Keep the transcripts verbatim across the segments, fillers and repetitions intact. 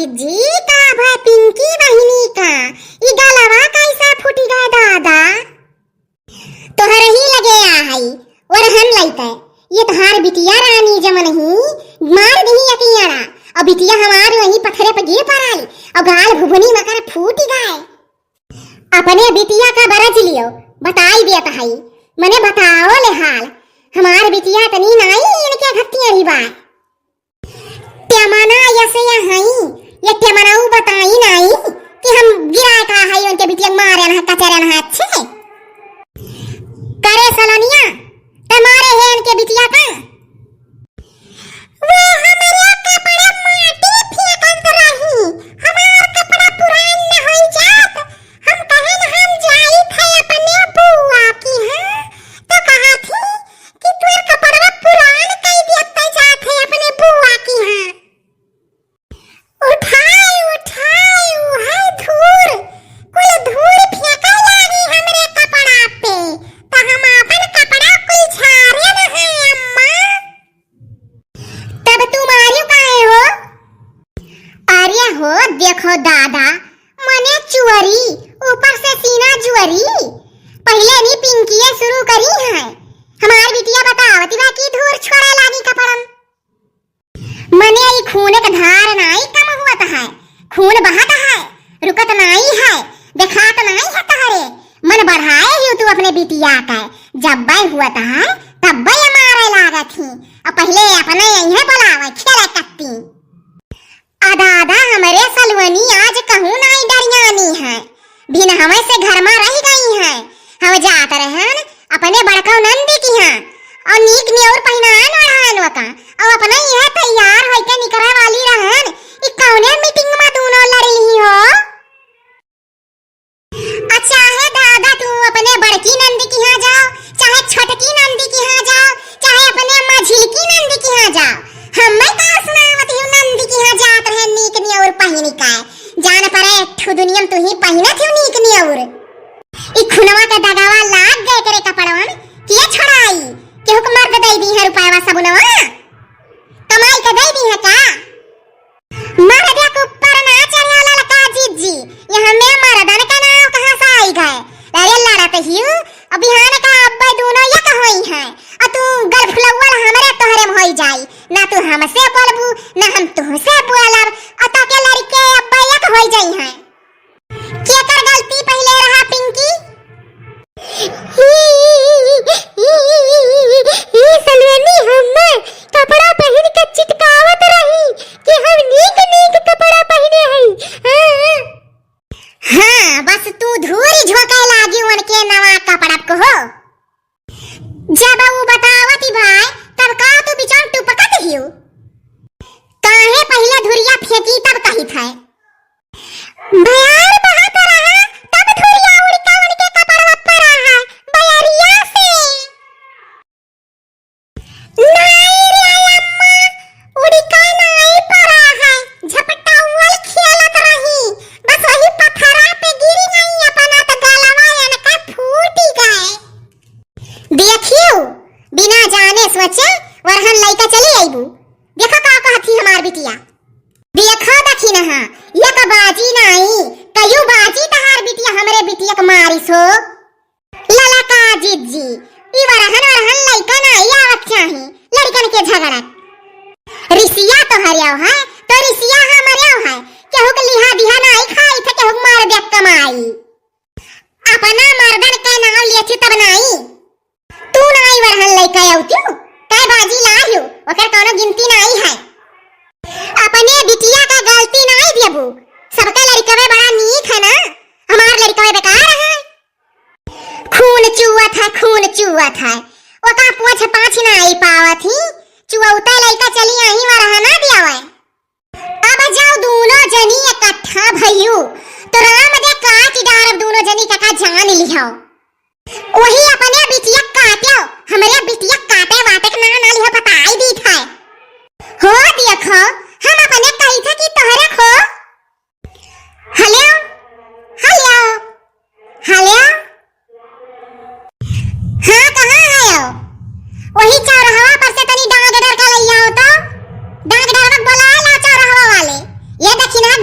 जी, का भा पिंकी बहिनी का, ई गलवा कैसा फूटी गए दादा? तोहरे ही लगे आ हई, ओरहन लइके। ये तोहार बिटिया रानी जमन ही, मार दिही अकियाड़ा। अउ बिटिया हमार वहीं पथरे पे गिर पड़ाई, अउ गाल भुभुनी मकर फूटी गए। अपने बिटिया का बरज लियो, बताई देत हई, मने बताओ ले हाल। हमार बिटिया तनी नाई इनके घत्तियाँ ही बा। टेमना यसे या हई, ये टेमनाऊ बताई नाई कि हम गिराए का हई उनके बिटिया मारे ना कचरे ना अच्छे। करे सलोनिया, ते मारे है इनके बिटिया का? वो हमरे कपड़ा माटी फेंकत रही, हमार कपड़ा पुरान न होई जात। हम कहेन हम जाइत है अपने बुआ की, हाँ, तो कहा थी कि तोर कपड़वा पुरान कई देते जात है अपने बुआ की, हाँ। उठाई, उठाई, उहै धूर, कुल धूर फेंके लागी हमरे कपड़ा पे, त हम आपन कपड़ा कुल झारे न है, अम्मा। तब तू मारियो काहे हो? अरे हो, देखो दादा, मने चुअरी, ऊपर से सीना जुअरी। पहिले नी पिंकिये शुरू करी है। हमार बिटिया बतावती बा कि धूर छोड़े लागी कपड़न। मने ई खून के धार नाई कम हुअत है, खून बहत है, रुकत नाई है, देखात नाई है तहरे। मन बढ़ाए ही तू अपने बिटिया का, जब्बे हुअत है तब्बे ये मारे लागत ही। अब पहिले अपने यहीं बुलावे खेले कत्ती। अदा अदा हमरे सलुअनी आज कहूँ नाई डरियानी है, बिन हमें से घर में रह गई है। हम जात रहन अपने बड़का नंदी किहाँ, अउर नीक नेउर पहिनान ओढ़ान ओका, अउर अपने यह तैयार होइके निकरे वाली रहन, ई कौने meeting में दूनो लड़ लिही हो? आ चाहे दादा तू अपने बड़की नंदी किहाँ जाओ, चाहे छोटकी नंदी किहाँ जाओ, चाहे अपने मझिलकी नंदी किहाँ जाओ, हमें का सुनावत ही नंदी किहाँ जात रहे नीक नेउर पहिन के, जान परे ठु दुनिया में तू ही पहिनत ही नीक नेउर। ई खुनवा के दगावा लाग गए करे कपड़वन, के छोड़ाई? केहू के मर्द दे दी है रुपयवा सबुनवा? कमाई के दे दी है का? मर्द के ऊपर ना चढ़े ललका जिज्जी, ये हमें मर्दन के नाव कहाँ से आई गए? अरे लड़त हियू, अब बिहान का अब्बे दोनों एक होई हैं, और तू गलफुलौवल हमरे तोहरे में होई जाई, ना तू हमसे बोलबू, ना हम तुहसे बोलब, और ताके लड़के अब्बे एक होई जाई हैं। केकर गलती पहिले रहा, पिंकी? ई, ई, ई, ई, ई, ई सलवेनी हम्मे कपड़ा पहिन के चिटकावत रही कि हम नीक नीक कपड़ा पहिने हई। हाँ, हाँ। हाँ, बस तू धूरी झोंके लागी उनके नवा कपड़ा को हो। जब ऊ बतावत ही भाई, तब का तू बिचार टुपकत हियो? काहे पहिले धुरिया फेंकी तब कहित है? बयार बहत रहा, तब धुरिया उड़िका उनके कपड़वा परा है, बयरिया से। नाई रे अम्मा, उड़िका नाई परा है, झपटावल खेलत रही, बस वही पथरा पे गिरी गई, अपना त गलवा एनका फूटी गए। देखियो, बिना जाने सोचे वरहन लइका चली अइबू। देखो का कहत ही हमार बिटिया। देखो दखिनहा, एक बाजी नाई, कयू बाजी तहार बिटिया हमरे बिटिया के मारिस हो। ललका जिज्जी, ई वरहन वरहन लइका नाई आवत चाही, लड़िकन के झगड़त। रिसिया तो हरियाव है, तो रिसिया हमरियाव है, केहू के लिहा दिहा नाई खाई थे, केहू के मार दे कमाई। अपना मर्दन के नाव लेथी तब नाई। तू नाई वरहन लइका अउतियो, कै बाजी लाहियो, ओकर कौनो गिनती नाई है। अपने बिटिया का गलती नाई देबू, सबके लड़िकवे बड़ा नीक है ना, हमार लड़िकवे बेकार है। खून चुअत है, खून चुअत है, ओका पोछ पाछ नाई पावत ही, चुअउते लइका चली आही वरहना दियावे। अब जाओ दूनो जनी इकट्ठा भइयू, तो राम दे काट डारब दूनो जनी का, का जान लिहो। वही अपने बिटिया काट्यो, हमरे बिटिया काटे वाटे के ना, ना लिहो, बताई दीत है। हो देखो, हम अपने कही थे कि तोहरे खो। हेलो, हेलो। हेलो? हाँ, कहाँ है हो? वही चौराहा पर से तनी डांग डर का लइया हो तो। डांग डर मत बोला ला चौराहा वाले। ये दखिनहा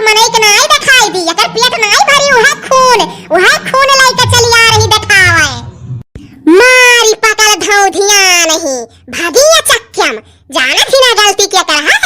मनई के नाई देखाई दी, एकर पेट नाई भरी, उहे खून, उहे खून लइके चली आ रही देखावे। मारी पकड़ धौधिया नहीं, भागी ये चक्कम, जानत ही ना गलती केकर है,